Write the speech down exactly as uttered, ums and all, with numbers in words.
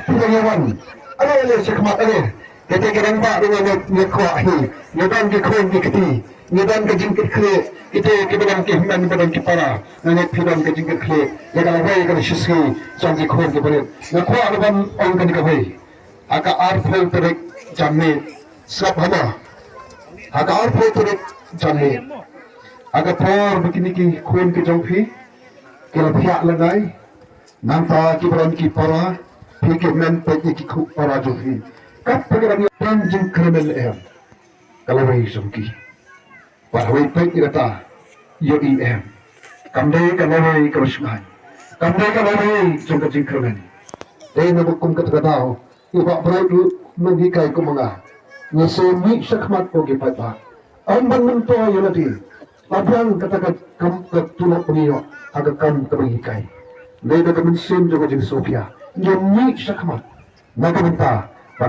Kita ngi wan. Ale ale shakhmat ale. Kita ki rangbah ruh ngi ngi kwah hi. Ngi don ki khun ki kti. Ngi don ka jingkitkhlieh. Kita ki ba don ki hynmen ba don ki para. Ngi ngi phi don ka jingkitkhlieh. Ïa ka lawei ka shisngi jong ki khun ki barit. Ngi kwah ruh ban ong kane kawei. Ha ka arphew tarik janmiet. Sngap haba. Ha ka arphew tarik janmiet. Ha ka por ba kine ki khun ki jong phi ki la phiah lyngngai. Nangta ki baroh ki para, phi ki men peit ïa ki khuh para jong phi. Kat pa ki dang ïa pang jingkyrmen em. Ka lawei jong ki. Ba lawei peit ïa kata. Ïohi em. Kam dei ka lawei ka ba shngaiñ. Kam dei ka lawei jong ka jingkyrmen. Dei na ba kum kata ka daw. Ïa ba briew ruh nonghikai kum nga. Nga sngewmih shakhmat ko ki paidbah. Ym ban myntoi ïa lade. La biang kata ka kam ka tulop ba ngi ïoh ha ka kam ka ba ngi hikai. Dei da ka mynsiem jong ka jingsngewkhia. Ngi mih shakhmat na ka bynta ban